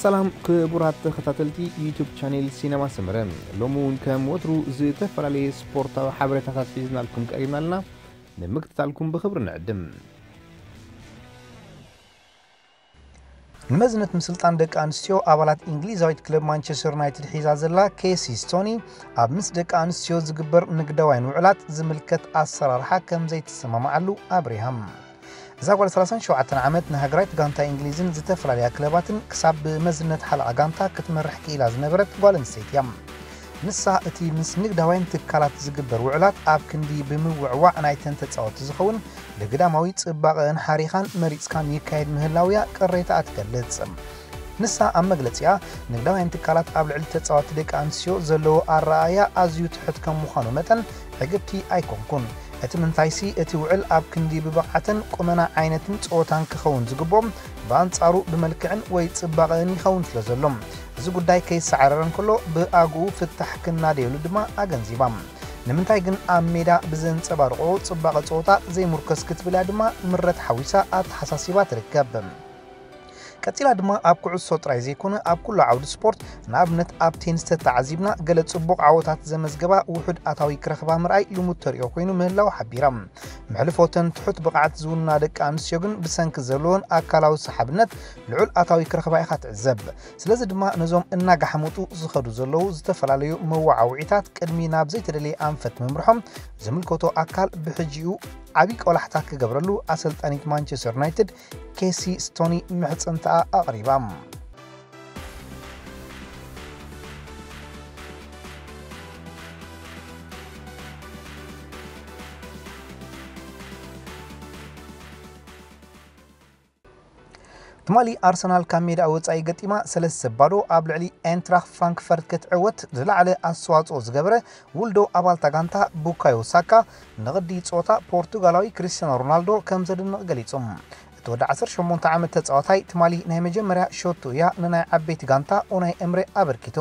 ሰላም ክቡራት ተኸታተልቲ ዩቱብ ቻኔል ሲነማ ሰመረ፣ ሎሚ እውን ከም ወትሩ ዝተፈላለየ ስፖርታዊ ሓበሬታታት ሒዝናልኩም ቀሪብና ኣለና። ንምክትታልኩም ብኽብሪ ንዕድም። ንመዝነት ምስልጣን ደቂ ኣንስትዮ ኣባላት እንግሊዛዊት ክለብ ማንቸስተር ዩናይትድ ሒዛ ዘላ ኬሲ ስቶኒ፣ ኣብ ምስ ደቂ ኣንስትዮ ዝግበር ንግዳውያን ውዕላት ዝምልከት ኣሰራርሓ ከም ዘይትሰማማዓሉ ኣብሪሃ። እዛ ጓል ሰላሳን ሸውዓተን ዓመት ንሃገራዊት ጋንታ እንግሊዝን ዝተፈላለያ ክለባትን ክሳብ ብመዝነት ሓለቓ ጋንታ ክትመርሕ ክኢላ ዝነበረት ጓል ኣንስተይቲ እያ። ንሳ እቲ ምስ ንግዳውያን ትካላት ዝግበር ውዕላት ኣብ ክንዲ ብምውዕዋዕ ናይተን ተጻወትቲ ዝኸውን ልግዳማዊ ጽባቐን ሓሪኻን መሪጽካን ይካየድ ምህላውያ ቅሬታኣ ትገልጽ። ንሳ ኣብ መግለጺኣ፣ ንግዳውያን ትካላት ኣብ ልዕሊ ተጻወትቲ ደቂ ኣንስትዮ ዘለዎ ኣረኣእያ ኣዝዩ ትሑት ከም ምዃኑ መጠን ዕግብቲ ኣይኮንኩን። እቲ ምንታይሲ፣ እቲ ውዕል ኣብ ክንዲ ብብቕዓተን ቁመና ዓይነትን ጸወታን ክኸውን ዝግብኦ፣ ብኣንጻሩ ብመልክዕን ወይ ጽባቐን ይኸውን ስለ ዘሎ፣ እዚ ጉዳይ ከይሰዓረረ እንከሎ ብኣግኡ ፍታሕ ክናደየሉ ድማ ኣገንዚባ። ንምንታይ ግን ኣብ ሜዳ ብዘንጸባርቖ ጽባቐ ጸወታ ዘይሙርከስ ክትብል እያ ድማ ምረት ሓዊሳ ኣተሓሳሲባ ትርከብ። ቀጺላ ድማ ኣብ ኩዕሶ ጥራይ ዘይኮነ ኣብ ኩሉ ዓውዲ ስፖርት፣ ንኣብነት ኣብ ቴኒስ ተተዓዚብና ገለ ጽቡቕ ዓወታት ዘመዝገባ ውሑድ ኣታዊ ክረኽባ ምርኣይ ልሙድ ተርእዮ ኮይኑ ምህላው ሓቢራ። መሕልፎተን ትሑት ብቕዓት ዝውንና ደቂ ኣንስትዮ ግን ብሰንኪ ዘለወን ኣካላዊ ሰሓብነት ልዑል ኣታዊ ክረኽባ ኢኻ ትዕዘብ። ስለዚ ድማ ነዞም እናጋሕመጡ ዝኸዱ ዘለዉ ዝተፈላለዩ መወዓውዒታት ቅድሚ ናብ ዘይተደለየ ኣንፈት ምምርሖም ዝምልከቶ ኣካል ብሕጂኡ ዓብዪ ቆላሕታ ክገብረሉ ኣሰልጣኒት ማንቸስተር ዩናይትድ ኬሲ ስቶኒ ምሕጽንታኣ ኣቕሪባ። ትማሊ ኣርሰናል ካብ ሜዳ ወጻኢ ገጢማ ሰለስተ ባዶ ኣብ ልዕሊ ኤንትራክ ፍራንክፈርት ክትዕወት ዝለዓለ ኣስተዋጽኦ ዝገበረ ውልዶ ኣባልታ ጋንታ ቡካዮ ሳካ ንቕዲ ጸወታ ፖርቱጋላዊ ክሪስቲያኖ ሮናልዶ ከም ዘድንቕ ገሊጹ። እቲ ወዲ ዓሰርተ ሸሞንተ ዓመት ተጻዋታይ ትማሊ ናይ መጀመርያ ሸቱ እያ ንናይ ዓበይቲ ጋንታ ኡናይ ኤምሬ ኣበርኪቱ።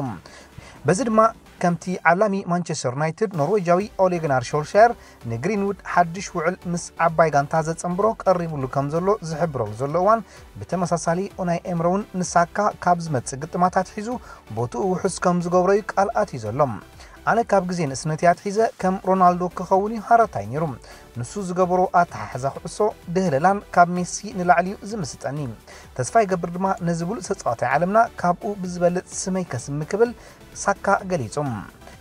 በዚ ድማ ከምቲ ዓላሚ ማንቸስተር ዩናይትድ ኖርዌጃዊ ኦሌ ጉናር ሾልሻየር ንግሪንውድ ሓድሽ ውዕል ምስ ዓባይ ጋንታ ዘጸንብሮ ቀሪቡሉ ከም ዘሎ ዝሕብረሉ ዘሎ እዋን፣ ብተመሳሳሊ ኡናይ ኤምሬ እውን ንሳካ ካብ ዝመጽእ ግጥማት ኣትሒዙ ቦትኡ ውሑስ ከም ዝገብሮ እዩ ቃል ኣትዩ ዘሎ። ኣነ ካብ ግዜ ንእስነተይ ኣትሒዘ ከም ሮናልዶ ክኸውን እዩ ሃረታይ ነይሩ። ንሱ ዝገበሮ ኣተሓሕዛ ኩዕሶ ድህለላን ካብ ሜሲ ንላዕሊ እዩ ዝምስጠኒ። ተስፋ ይገብር ድማ ነዚ ብሉጽ ተጻዋታይ ዓለምና ካብኡ ብዝበልጽ ስመይ ከስሚ ክብል ሳካ ገሊጹ።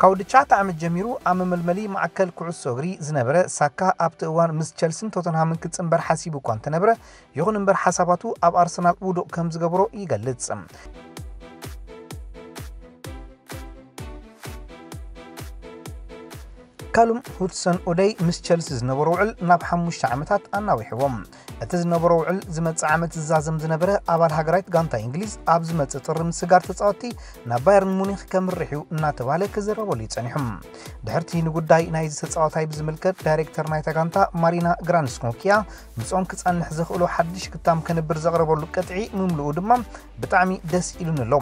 ካብ ወዲ ትሽዓተ ዓመት ጀሚሩ ኣብ መመልመሊ ማዕከል ኩዕሶ እግሪ ዝነበረ ሳካ ኣብቲ እዋን ምስ ቸልሲን ቶተንሃምን ክጽንበር ሓሲቡ እኳ እንተነበረ፣ ይኹን እምበር ሓሳባቱ ኣብ ኣርሰናል ውዱቕ ከም ዝገበሮ ይገልጽ። ካሉም ሁድሰን ኦደይ ምስ ቸልሲ ዝነበሮ ውዕል ናብ ሓሙሽተ ዓመታት ኣናዊሕዎ። እቲ ዝነበሮ ውዕል ዝመጽእ ዓመት ዝዛዘም ዝነበረ ኣባል ሃገራዊት ጋንታ እንግሊዝ ኣብ ዝመጽእ ጥሪ ምስጋር ተጻወትቲ ናብ ባየርን ሙኒክ ከምርሕ እዩ እናተባህለ ክዝረበሉ እዩ ጸኒሑ። ድሕርቲ ንጉዳይ ናይዚ ተጻዋታይ ብዝምልከት ዳይሬክተር ናይታ ጋንታ ማሪና ግራንስኮኪያ ምስኦም ክጸንሕ ዘኽእሎ ሓድሽ ክታም ከንብር ዘቕረበሉ ቅጥዒ ምምልኡ ድማ ብጣዕሚ ደስ ኢሉኒ ኣሎ።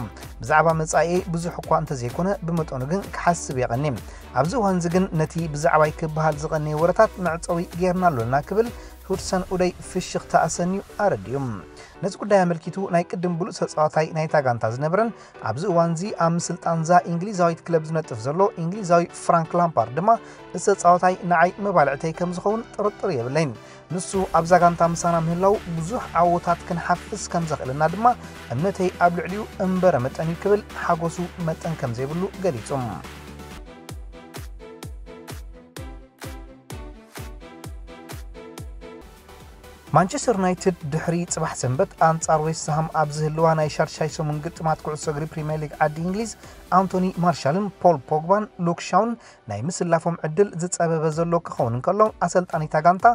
ብዛዕባ መጻኢየይ ብዙሕ እኳ እንተዘይኮነ ብመጠኑ ግን ክሓስብ የቐኒ። ኣብዚ እዋን እዚ ግን ነቲ ብዛዕባይ ክበሃል ዝቐነየ ወረታት መዕጸዊ ጌርናሉ ኣለና ክብል ሁድሰን ኡደይ ፍሽኽታ ኣሰንዩ ኣረዲኡ። ነዚ ጉዳይ ኣመልኪቱ ናይ ቅድም ብሉጽ ተጻዋታይ ናይታ ጋንታ ዝነበረን ኣብዚ እዋንዚ ኣብ ምስልጣንዛ እንግሊዛዊት ክለብ ዝነጥፍ ዘሎ እንግሊዛዊ ፍራንክ ላምፓርድ ድማ፣ እዚ ተጻዋታይ ንዓይ መባልዕተይ ከም ዝኸውን ጥርጥር የብለይን። ንሱ ኣብዛ ጋንታ ምሳና ምህላው ብዙሕ ዓወታት ክንሓፍስ ከም ዘኽእለና ድማ እምነተይ ኣብ ልዕሊኡ እምበረ መጠን እዩ ክብል ሓጎሱ መጠን ከም ዘይብሉ ገሊጹ። ማንቸስተር ዩናይትድ ድሕሪ ጽባሕ ሰንበት ኣንጻር ዌስትሃም ኣብ ዝህልዋ ናይ ሻድሻይ ሰሙን ግጥማት ኩዕሶ እግሪ ፕሪምየር ሊግ ዓዲ እንግሊዝ፣ ኣንቶኒ ማርሻልን ፖል ፖግባን ሉክ ሻውን ናይ ምስላፎም ዕድል ዝጸበበ ዘሎ ክኸውን እንከሎ፣ ኣሰልጣኒታ ጋንታ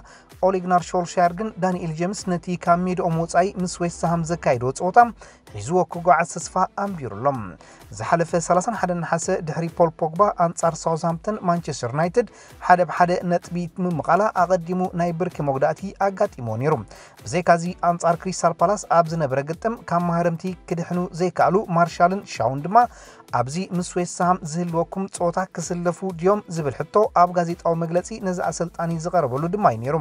ኦሌ ጉናር ሾልሻየር ግን ዳንኤል ጀምስ ነቲ ካብ ሜድኦም ወጻኢ ምስ ዌስትሃም ዘካየድዎ ጸወታ ሒዝዎ ክጓዓዝ ተስፋ ኣንቢሩ ኣሎ። ዝሓለፈ ሰላሳን ሓደን ነሓሰ ድሕሪ ፖል ፖግባ ኣንጻር ሳውዝሃምፕተን ማንቸስተር ዩናይትድ ሓደ ብሓደ ነጥቢ ምምቓላ ኣቐዲሙ ናይ ብርኪ መጉዳእቲ ኣጋጢምዎ ነይሩ። ብዘይካዚ ኣንጻር ክሪስታል ፓላስ ኣብ ዝነበረ ግጥም ካብ ማህረምቲ ክድሕኑ ዘይከኣሉ ማርሻልን ሻውን ድማ ኣብዚ ምስ ዌስትሃም ዝህልወኩም ጸወታ ክስለፉ ድዮም ዝብል ሕቶ ኣብ ጋዜጣዊ መግለጺ ነዚ ኣሰልጣኒ ዝቐረበሉ ድማ እዩ ነይሩ።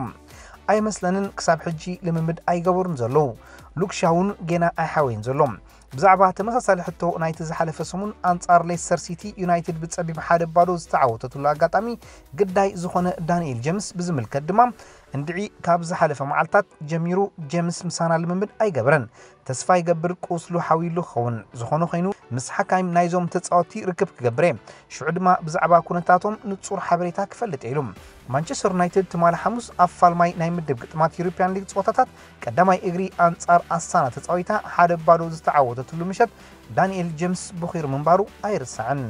ኣይመስለንን ክሳብ ሕጂ ልምምድ ኣይገበሩን ዘለዉ። ሉክሻ እውን ጌና ኣይሓወየን ዘሎ። ብዛዕባ ተመሳሳሊ ሕቶ ናይቲ ዝሓለፈ ሰሙን ኣንጻር ሌስተር ሲቲ፣ ዩናይትድ ብጸቢብ ሓደ ባዶ ዝተዓወተትሉ ኣጋጣሚ ግዳይ ዝኾነ ዳንኤል ጀምስ ብዝምልከት ድማ፣ እንድዒ ካብ ዝሓለፈ መዓልታት ጀሚሩ ጀምስ ምሳና ልምምድ ኣይገበረን። ተስፋ ይገብር ቁስሉ ሓዊሉ ክኸውን። ዝኾነ ኮይኑ ምስ ሓካይም ናይዞም ተጻወትቲ ርክብ ክገብር እየ። ሽዑ ድማ ብዛዕባ ኩነታቶም ንጹር ሓበሬታ ክፈልጥ እየ ኢሉ። ማንቸስተር ዩናይትድ ትማሊ ሓሙስ ኣብ ፋልማይ ናይ ምድብ ግጥማት ዩሮፕያን ሊግ ጸወታታት ቀዳማይ እግሪ ኣንጻር ኣስታና ተጻዊታ ሓደ ባዶ ዝተዓወተትሉ ምሸት ዳንኤል ጀምስ ቦኺሩ ምንባሩ ኣይርሳዕን።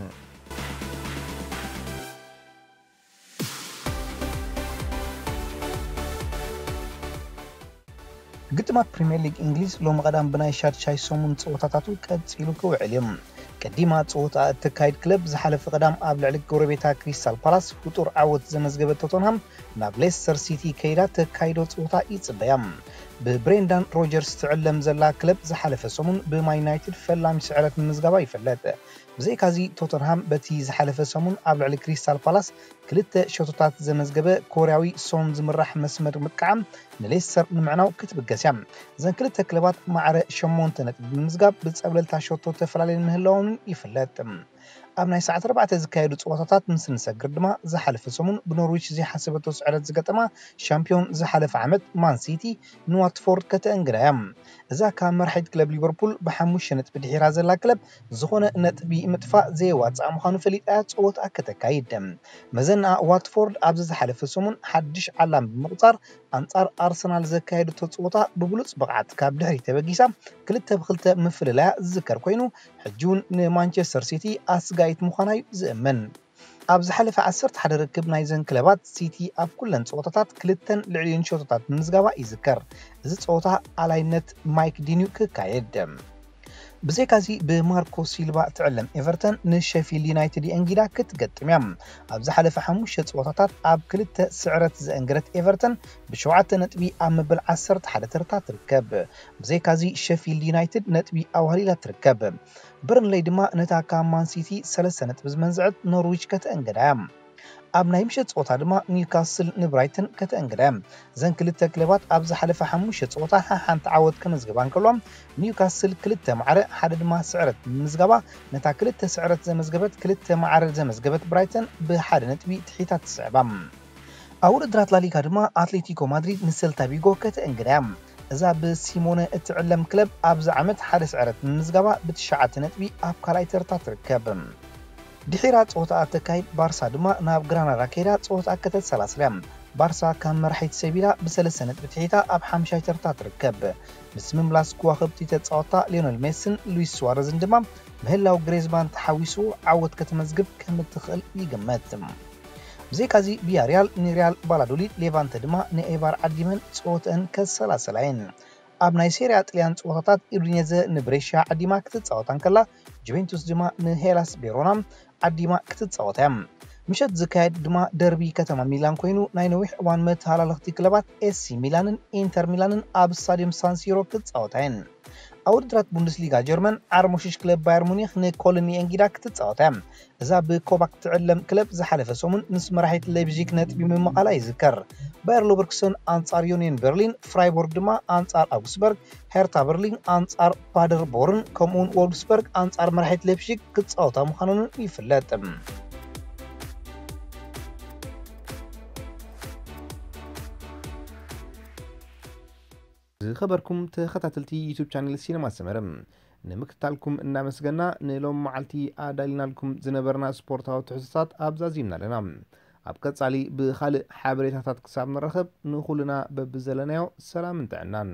ግጥማት ፕሪምየር ሊግ እንግሊዝ ሎሚ ቀዳም ብናይ ሻድሻይ ሰሙን ጸወታታቱ ቀጺሉ ክውዕል እዩ። ቀዲማ ጸወታ እተካይድ ክለብ ዝሓለፈ ቀዳም ኣብ ልዕሊ ጎረቤታ ክሪስታል ፓላስ ፍጡር ዓወት ዘመዝገበት ቶተንሃም ናብ ሌስተር ሲቲ ከይዳ ተካይዶ ጸወታ ይጽበያ። ብብሬንዳን ሮጀርስ ትዕለም ዘላ ክለብ ዝሓለፈ ሰሙን ብማን ዩናይትድ ፈላሚ ስዕረት ምምዝጋባ ይፍለጥ። ብዘይካዚ ቶተንሃም በቲ ዝሓለፈ ሰሙን ኣብ ልዕሊ ክሪስታል ፓላስ ክልተ ሸቶታት ዘመዝገበ ኮርያዊ ሶን ዝምራሕ መስመር ምጥቃዓም ንሌስተር ንምዕናው ክትብገስ እያ። እዘን ክልተ ክለባት ማዕረ ሸሞንተ ነጥቢ ብምዝጋብ ብጸብለልታ ሸቶ ተፈላለየን ምህላወንን ይፍለጥ። ኣብ ናይ ሰዓት ኣርባዕተ ዝካየዱ ጸወታታት ምስ ንሰግር ድማ ዝሓለፈ ሰሙን ብኖርዊች ዘይሓሰበቶ ስዕረት ዝገጠማ ሻምፒዮን ዝሓለፈ ዓመት ማን ሲቲ ንዋትፎርድ ከተእንግዳ እያ። እዛ ካብ መራሒት ክለብ ሊቨርፑል ብሓሙሽተ ነጥቢ ድሒራ ዘላ ክለብ ዝኾነ ነጥቢ ምጥፋእ ዘየዋጽኣ ምዃኑ ፈሊጣ እያ ጸወታ ከተካይድ። መዘናኣ ዋትፎርድ ኣብዚ ዝሓለፈ ሰሙን ሓድሽ ዓላም ብምቕጻር ኣንጻር ኣርሰናል ዘካየደቶ ጸወታ ብብሉጽ ብቕዓት ካብ ድሕሪት ተበጊሳ ክልተ ብክልተ ምፍልላያ ዝዝከር ኮይኑ፣ ሕጂ እውን ንማንቸስተር ሲቲ ኣስጋኢት ምዃና እዩ ዝእመን። ኣብ ዝሓለፈ ዓሰርተ ሓደ ርክብ ናይዘን ክለባት ሲቲ ኣብ ኩለን ጸወታታት ክልተን ልዕሊኡን ሸቶታት ምምዝጋባ ይዝከር። እዚ ጸወታ ኣላይነት ማይክ ዲንዩ ክካየድ። ብዘይካዚ ብማርኮ ሲልቫ ትዕለም ኤቨርተን ንሸፊልድ ዩናይትድ የእንጊዳ ክትገጥም እያ። ኣብ ዝሓለፈ ሓሙሽተ ጸወታታት ኣብ ክልተ ስዕረት ዘእንገደት ኤቨርተን ብሸውዓተ ነጥቢ ኣብ መበል ዓሰርተ ሓደ ተርታ ትርከብ። ብዘይካዚ ሸፊልድ ዩናይትድ ነጥቢ ኣዋህሊላ ትርከብ። በርንለይ ድማ ነታ ካብ ማን ሲቲ ሰለስተ ነጥቢ ዝመንዝዐት ኖርዊች ከተእንግዳ እያ። ኣብ ናይ ምሸት ጸወታ ድማ ኒውካስል ንብራይተን ከተእንግዳ እያ። እዘን ክልተ ክለባት ኣብ ዝሓለፈ ሓሙሽተ ጸወታ ሓሓንቲ ዓወት ከመዝግባ እንከሎ፣ ኒውካስል ክልተ ማዕረ ሓደ ድማ ስዕረት ብምምዝጋባ ነታ ክልተ ስዕረት ዘመዝገበት ክልተ ማዕረ ዘመዝገበት ብራይተን ብሓደ ነጥቢ ትሒታ ትስዕባ። ኣብ ውድድራት ላሊጋ ድማ ኣትሌቲኮ ማድሪድ ንሰልታ ቪጎ ከተእንግዳ እያ። እዛ ብሲሞነ እትዕለም ክለብ ኣብዚ ዓመት ሓደ ስዕረት ምምዝጋባ ብትሽዓተ ነጥቢ ኣብ ካልኣይ ተርታ ትርከብ። ድሒራ ጸወታ ኣተካይድ ባርሳ ድማ ናብ ግራናዳ ከይዳ ጸወታ ከተሰላስል እያ። ባርሳ ካብ መራሒት ሰቢላ ብሰለስተ ነጥቢ ትሒታ ኣብ ሓምሻይ ተርታ ትርከብ። ምስ ምምላስ ከዋኽብቲ ተጻወታ ሊዮነል ሜስን ሉዊስ ሱዋረዝን ድማ ምህላው ግሬዝማን ተሓዊሱ ዓወት ከተመዝግብ ከም እትኽእል ይግመት። ብዘይካዚ ቪያሪያል ንሪያል ቫላዶሊድ፣ ሌቫንተ ድማ ንኤባር ዓዲመን ጸወተአን ከሰላሰላ እየን። ኣብ ናይ ሴሪያ ጥልያን ጸወታታት ዩዲኔዘ ንብሬሽያ ዓዲማ ክትጻወታ እንከላ፣ ጁቬንቱስ ድማ ንሄላስ ቬሮና ዓዲማ ክትጻወት እያ። ምሸት ዝካየድ ድማ ደርቢ ከተማ ሚላን ኮይኑ፣ ናይ ነዊሕ እዋን መተሃላለኽቲ ክለባት ኤሲ ሚላንን ኢንተር ሚላንን ኣብ ስታዲየም ሳንሲሮ ክጻወታ እየን። ኣብ ውድድራት ቡንደስሊጋ ጀርመን ዓርሞሽሽ ክለብ ባየር ሙኒክ ንኮሎኒ ኤንጊዳ ክትጻወት እያ። እዛ ብኮቫክ ትዕለም ክለብ ዝሓለፈ ሰሙን ምስ መራሒት ሌፕዚግ ነጥቢ ምምቓላ ይዝከር። ባየር ሎቨርኩሰን ኣንጻር ዩኒየን በርሊን፣ ፍራይቦርግ ድማ ኣንጻር ኣውግስበርግ፣ ሄርታ በርሊን ኣንጻር ፓደርቦርን ከምኡውን ወልፍስበርግ ኣንጻር መራሒት ሌፕዚግ ክጻወታ ምዃነን ይፍለጥ። ዝኸበርኩም ተኸታተልቲ ዩቱብ ቻነል ሲነማ ሰመረ፣ ንምክትታልኩም እናመስገና፣ ንሎም መዓልቲ ኣዳሊናልኩም ዝነበርና ስፖርታዊ ትሕዝቶታት ኣብዛዚምና ኣለና። ኣብ ቀጻሊ ብኻልእ ሓበሬታታት ክሳብ ንራኸብ፣ ንኹልና በብዘለናዮ ሰላምን ጥዕናን።